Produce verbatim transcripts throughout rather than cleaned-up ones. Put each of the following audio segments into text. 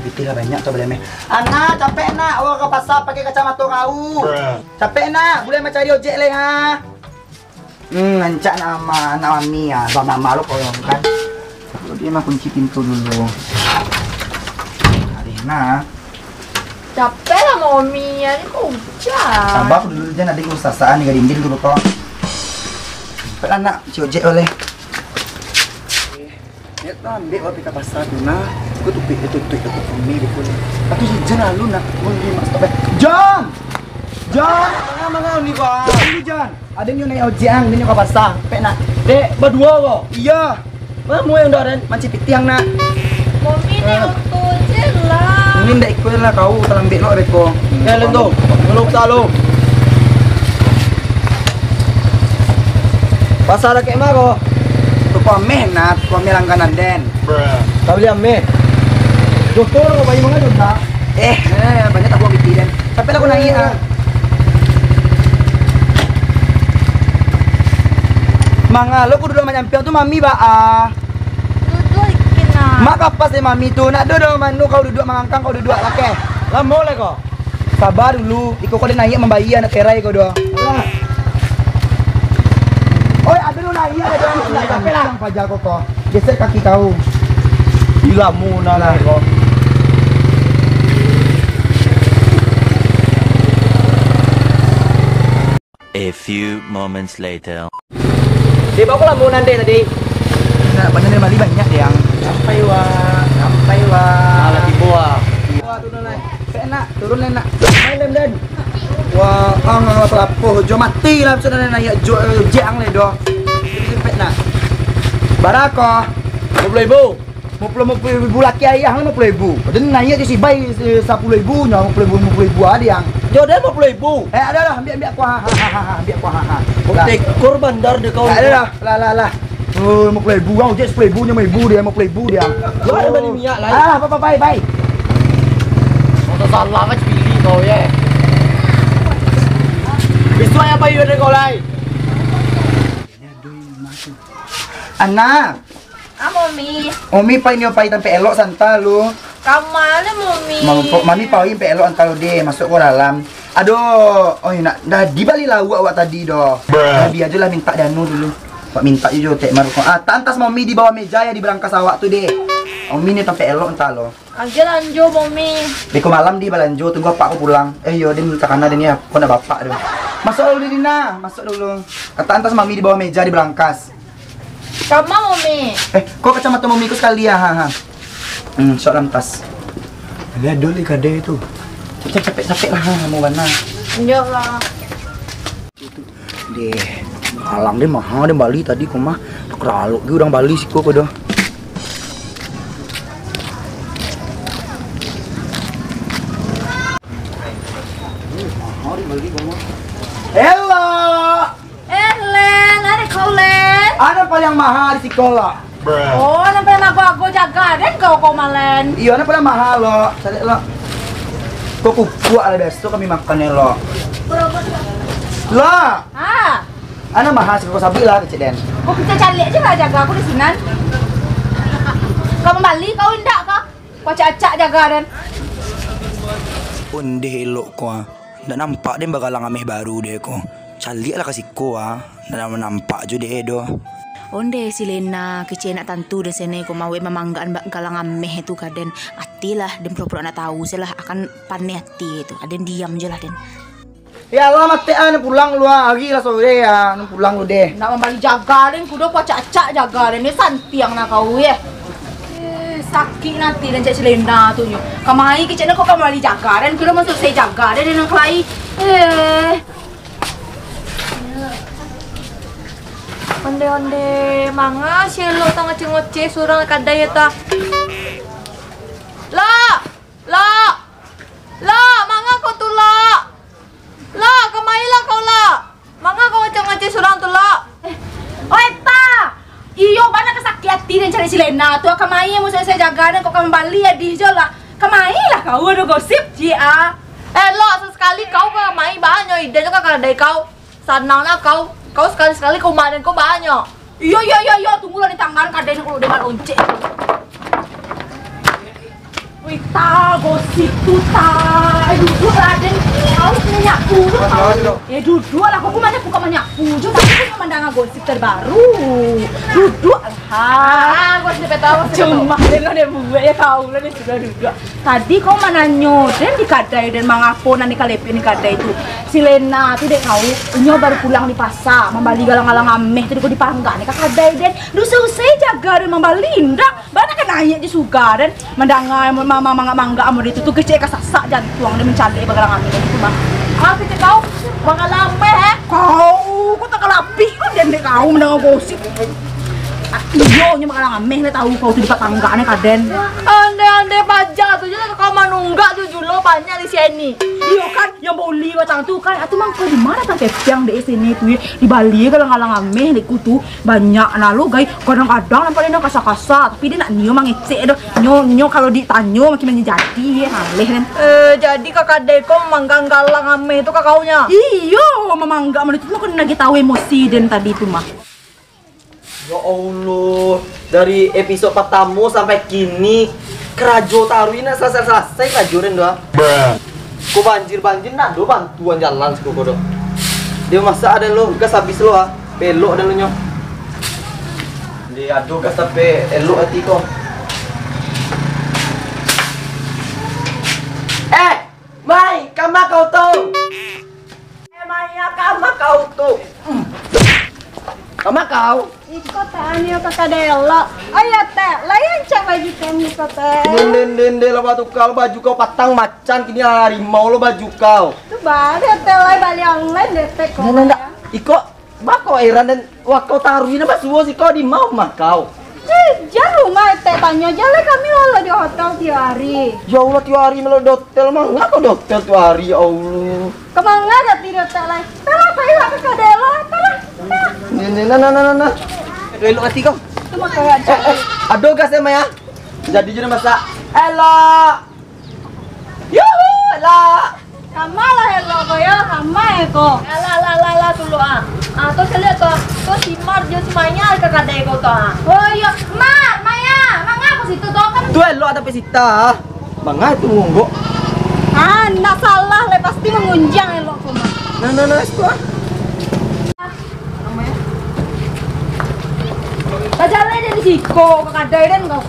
Pitih lah banyak tu, boleh meh. Anak, capek nak, awak ka pasar pakai kacamato kau. Capek nak, boleh meh cari ojek leh ha. Hmm, rancak nak ama, nak mami ya, bang mama lo kau yang kan. Dia mah kunci pintu dulu. Arina. Capek lah mami, hari ko hujan. Sabar dulu jan, adik lu sasaan ni gadindil dulu kau. Capek lah nak, cari ojek boleh. Niat tu ambek awak pai ka pasar tu nah. Aku tu pai tutuik-tutuik toko kami gitu. Aku si Jan lalu nak. Mun di mas stop eh. Jan! Jan! Manga, manga ni kau? Dulu Jan. Ada nyo naik ojek ang, dia nyo ka pasar. Pek nak. Dek, baduo ko? Iya. Mano yang dah, Den? Manci pitiang nak. Mami naik oto je lah. Ini ndak ikut lah kau, talambek lo beko. Ya, Len tu. Tolong salo. Pasar dakek ma ko? Toko ameh nak, toko ameh langganan den. Kau bali ameh. Doktor kau bayi manga juta. Eh, eh, banyak tak buang piti den. Sampai lah aku naik ah. Manga lo kudu manyampiang tu mami ba ah. Duduak ikin ah. Mak kapas deh mami tu. Nak do do manu kau duduak mangangkang kau duduak lakeh. Lamo lah kau. Sabar dulu, iko kau den naiak mambayia anak terai kau doh. Oi, ado lu naiak ado lu naiak. Capek lah. Paja kau kau. Geser kaki kau. Ih, lamo nah lah kau. A few moments later. Dek, baa kok lamo nan dek tadi? Nak banyak dari Bali banyak deh, Ang. Sampai wah, sampai wah. Alah, tibo wah. Wah, turun lah. Pek nak, turun lah nak. Main dem den. Wah, ang lapah-lapah jo mati lah sudah nak naik jo eh, jang leh doh. Jadi pek nak. Barako? Dua puluh ribu. Lima puluh, lima puluh ribu laki ayah, lima puluh ribu. Jadi naik je si bai eh, sepuluh ribu, nyo lima puluh ribu, lima puluh ribu ada yang. Yo dah lima puluh ribu. Eh, ada lah, ambil, ambil aku, ha, ha, ha, ha, ha, ambil aku, ha, ha. Lah. Tekor bandar deh kau. Ada lah, lah, lah, lah. Oh, lima puluh ribu, kau je sepuluh ribu, lima ribu dia, lima puluh ribu dia. Lu ada bali minyak lai? Ah, apa, apa, baik, baik. Motor salah kan pilih kau ya. Besok apa iya deh kau lai? Anak. Ah, Momi. Momi pai nio pai tampek elok santa lu. Kama lah, Momi. Mami pai tampek elok santa lu deh, masuk ko dalam. Aduh, oi nak dah dibali lauak awak tadi doh. Nah, bia ajo lah mintak danu dulu. Awak mintak jo tek mar ko. Ah, tak antas Momi di bawah meja ya di berangkas awak tu deh. Momi ni tampek elok santa lu. Agiah balanjo, Momi. Beko malam di balanjo, tunggu apak ko pulang. Eh, iyo, den takana den ni, ko nak bapak tu. Masuk dulu, Dina. Masuk dulu. Kata antas Mami di bawah meja di belangkas. Sama, Momi. Eh, ko kacamata Mami ko sekali ya, ha, ha. Hmm, sok lantas. Lihat dulu kadai tu. Capek, capek, capek lah, ha, mau bana. Iyo lah. Deh, alang deh maha deh bali tadi ko mah. Takralok ge urang bali siko ko doh. Hello. Eh, Len, ada kau, Len? Ada paling maha di siko lah. Oh, nan paliang ago-ago jaga den kau, kau malen. Iyo, nan paliang maha lo. Caliak lo. Kok kukuak lah biaso kami makan ni lo. Lo. Ha. Anak maha sih kau sabik lah kecil den. Kau kita caliak je lah jaga aku di sinan. Kau mambali kau indak kau? Kau acak-acak jaga den. Ondeh elok kau ah. Ndak nampak den bagalang ameh baru deh ko. Caliak lah ka siko ah. Ndak nampak jo deh doh. Ondeh si Lena kecil nak tantu den sene ko mawek mamanggaan bak galang ameh tu ka den. Ati lah den pura-pura nak tahu se lah akan paneh ati tu. Aden diam je lah den. Ya Allah matek ah, pulang lu ah. Hari lah sore ah, pulang lu deh. Nak mambali jaga den kudo ku acak-acak jaga den ni santiang nak kau ye. Eh, sakik nanti den cak si Lena tu nyo. Kamai kecek nak kau kamai jaga den kudo masuk se jaga den nan kelai. Eh. Onde-onde, manga si elok tu ngoceh-ngoceh surang kadai tu. Lok! Lok! Lok! Manga kau tu, Lok? Lok, kamailah kau, Lok. Manga kau ngoceh-ngoceh surang tu, Lok? Eh, oi, Pa! Iyo, bana ka sakik ati den cari si Lena tu. Kamai musuah se jaga den, kok ka mambali adi jo lah. Kamailah kau, ado gosip, ciek ah. Eh, Lok, sasekali kau ka kamai, banyo ide jo ka kadai kau. Sanang lah kau. Kau sakali-sakali ka umah den kau banyo. Iyo, iyo, iyo, iyo, tunggulah di tangan kadai ni kalau dengar oncek. Wih, ta, gosip tu, ta. Eh, duduak lah, den. Kau kena nyapu tu, kau. Eh, duduak lah, kau pun banyak buka manyapu je, tapi kau mandanga gosip terbaru. Duduak lah. Ah, gosip tahu, gosip tahu. Cuma den lah, den buek ya, kau lah, den sudah duduak. Tadi kau mananyo, den di kadai, den mangapo nan di kalepek di kadai tu. Si Lena tu, dek kau, inyo baru pulang di pasar, mambali galang-galang ameh tu, dek kau dipanggak ni ka kadai, den. Dusa usai jaga, den mambali, ndak? Bana ka naiak di suga, den. Mandanga ma-, ma-, manggak-manggak amo di tu, tu kecek ka sasak jantuang dia mancaliak bagalang ameh tu, mah. Ah, kecek kau, mangalameh, eh? Kau, kau tak kalapik, kau den dek kau mandanga gosip. Ah, iyo, nyo mangalang ameh lah tahu kau tu di patanggak ni ka den. Ande-ande baja tu je lah kau manunggak tu julo banyak di sini. Iyo kan, yang boli batang tu kan, atu mangko di mana tang kepiang dek sini tu ye, dibali galang-galang ameh dek ku tu. Banyak nah lo, gai. Kadang-kadang nampak dia nan kasa-kasa, tapi dia nak nio mangecek doh. Nyo, nyo kalau ditanyo makin manjadi, ye, haleh kan. Eh, jadi ka kadai ko mamanggang galang ameh tu ka kau nya? Iyo, mamanggang mano tu, mako nagih tahu emosi den tadi tu mah. Ya Allah, dari episode pertamo sampai kini, karajo taruih nak salasai-salasai karajo den tu, ah. Ko banjir-banjir, ndak ado bantuan jalan siko ko doh. Dia masak ado lo, gas habis lo, ah. Pelok ado lo nyo. Dia ado gas tapi elok ati ko. Eh, Mai, kama kau tu? Eh, Mai, kama kau tu? Kama kau? Iko teh, anio kakak delok. Oh iya, teh, lai rancak baju kami ko, teh. Nde, nde, nde, nde, lah batuka lo baju kau, patang macan kini harimau lo baju kau. Tu baliak, teh, lai bali online deh, teh, ko. Nda, nda, nda. Iko, bako heran den, wah, kau taruih nyo basuo siko di ma umah kau? Eh, jan rumah etek tanyo, jan lai kami lah di hotel tiok hari. Ya Allah, tiok hari malah di hotel, manga kau di hotel tiok hari, ya Allah. Ka manga dah tidur tak lai? Talah, pailah ka kadai lo, talah. Ni, ni, nah, nah, nah, nah, nah. Elok ati kau. Tu makanan. Eh, eh, ado gas, Mai, ya? Jadi je masak. Elok. Yuhu, elok. Kama lah elok ko yo, kama eko. Alah, alah, alah, alah, tuluak ah. Ah, tu caliak tu. Tu si Mar jo si Maya ka kadai ko tu ah. Oh iyo, Mar, Maya, manga ko situ tu kan. Tu elok tapi sita. Manga tu monggok. Ah, ndak salah lai, pasti mangunjiang elok ko mah. Nah, nah, nah, situ ah. Bajalan dari siko ka kadai den ko.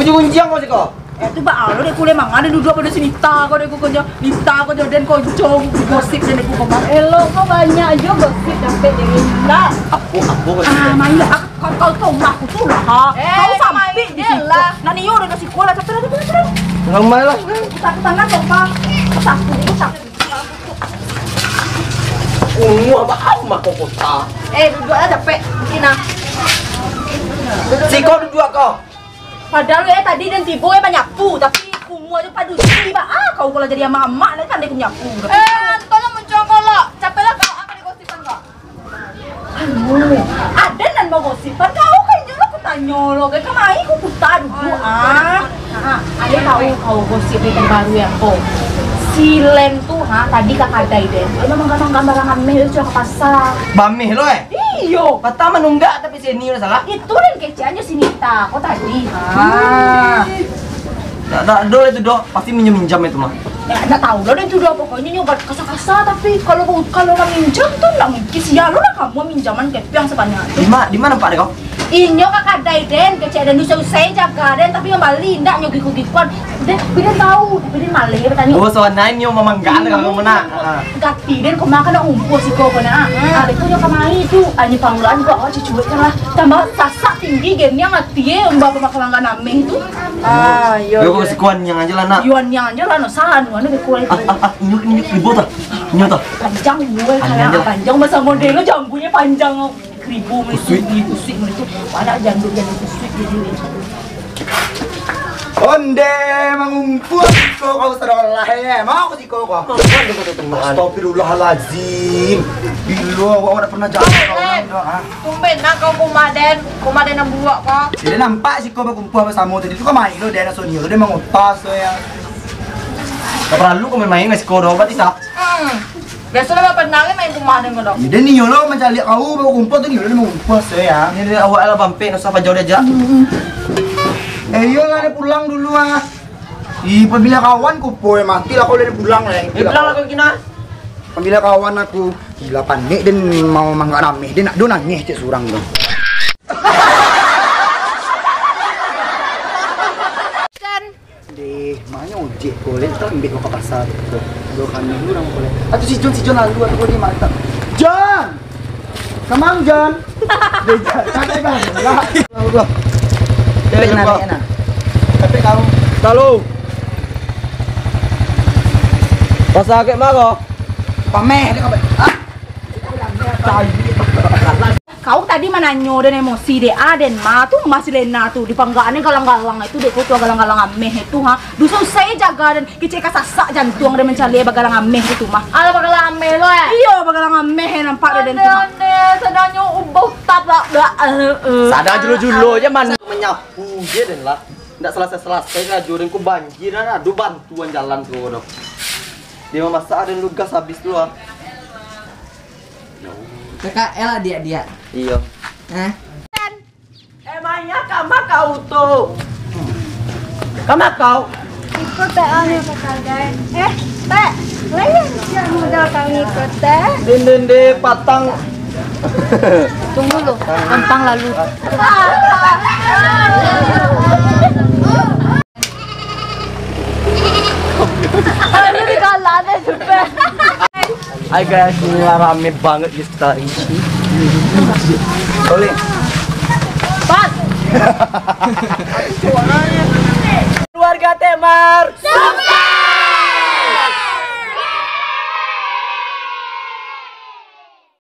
Uji unjiang ko siko. Eh, tu baa lo dek ku lai manga den duduak pado si Nita ko dek ku konyo. Nita ko jo den konco gosip den dek ku ko mah. Elok ko banyak jo gosip dapek dari Nita. Apo, apo gosip? Ah, main lah. Kau, kau, kau lah, aku tu lah, ha. Eh, kau sampik di siko. Lah. Nani yo den ka siko lah, tapi lah, tapi lah, tapi lah. Ramai lah. Aku takut tanah kau, Pak. Aku takut, aku takut. Umuah baa mah kau kota. Eh, duduak lah capek. Sini nah. Duduak, siko duduak ko. Padahal eh tadi den tibo eh manyapu, tapi kumuah jo padusi baa kau kalau jadi amak-amak lai pandai ku manyapu. Eh, antah lah muncul kau lah. Capek lah kau, apo digosipan kau? Anu, ado nan bagosipan kau kan inyo lah ku tanyo lo, gai kamari ku kuta duduak ah. Ah, ado tahu kau gosip yang terbaru ya ko. Si Len tu ha tadi ka kadai den. Dia manggambar-gambar ameh tu sudah ka pasar. Bameh lo eh? Iyo. Patang manunggak tapi sini lah salah. Itu den kecekan jo si Nita ko tadi ha. Dak, dak, dak ado itu doh, pasti minjam-minjam itu mah. Ya, dak tahu lah den tu doh, pokoknyo nyo kasa-kasa, tapi kalau, kalau lah minjam tu ndak mungkin, sia lo lah kamu minjaman kepiang sabanyak tu. Di ma, di ma nampak dek kau? Inyo ka kadai den, kecek den usai-usai jaga den, tapi mambali ndak nyo giku-gikuan. Den, tapi den tahu, tapi den maleh batanyo. Oh, so anai nyo mamanggaan kalau mana? Gati den ko makan nak umpuah siko ko nak. Ah, betul nyo kamari tu, anyo pangulaan ko awak cucuik kan lah. Tambah sasak tinggi gen yang ati eh, mbak pamakalanggan ameh tu. Ah, iyo. Yo, siko anyang aja lah nak. Yo anyang aja lah, no salah, no anu beko. Ah, ah, ah, inyo, inyo, ibu tah. Inyo tah. Panjang umur, panjang bahasa model lo, janggunyo panjang. Kribo mulai kusuik, kusuik mulai tu. Banyak janduk-janduk kusuik di sini. Onde mangumpuah siko kau sadang lahir, eh. Mau ko siko kau? Astagfirullahalazim. Bilo awak dak pernah jalan kau orang dah, ha? Tumben nak kau kumah den, kumah den nan buak kau. Jadi nampak siko bakumpuah basamo tadi tu kau main lo den asonyo lo den mangutas tu ya. Tak perlu kau main-main dengan siko doh, berarti sah. Hmm. Biasolah bapandangan main rumah den ko doh. Jadi nio lo mancaliak kau, bawa kumpul tu nio lo main kumpul se ya. Ni dia awak lah bampek, nak usah pajau diajak. Eh, iyolah, dia pulang dulu ah. Ih, pabila kawan ku, Poy, mati lah kau dari pulang lah. Eh, pulang lah kau, Kina. Pabila kawan aku, gila panik, den mau manggak rameh, den nak do nangih cek surang tu. Deh, ma nyo ojek ko, lek tak ambil ko ka pasar ko. Dua kami urang ko, lek. Atu si Jon, si Jon lalu, atu ko di mata. Jon! Kamang, Jon! Deh, Jon, santai, Bang. Lah. Capek nah, capek nah. Capek kau. Tahu. Pasal kek maro. Pameh, dia apa? Ah? Tai. Kau tadi mananyo den emosi dek, ah, den ma tu masih lena tu, di panggaan galang-galang itu dek, kau tu galang-galang ameh itu, ha. Dusun saya jaga den, kecek ka sasak jantuang den mancaliak bagalang ameh itu mah. Alah, bagalang ameh lo, eh? Iyo, bagalang ameh nampak dek den tu mah. Aneh, aneh, sadangnyo ubah tak, tak, tak, eh, eh. Sadang julo-julo je, man. Manyapu je den lah. Ndak salasai-salasai karajo den, ko banjir, ado bantuan jalan ko doh. Dia mamasak, ado lugas habis tu ah. K K L, diak-diak. Iyo. Eh? Emangnya kama kau tu? Kama kau? Ikut teh, anu, kakak. Eh, teh, lain siap modal kami ikut teh. Dende patang. Tunggu lu, gampang lalu. Hai guys, ini lah rame banget di sekitar ini. Boleh. Pas. Keluarga Temar.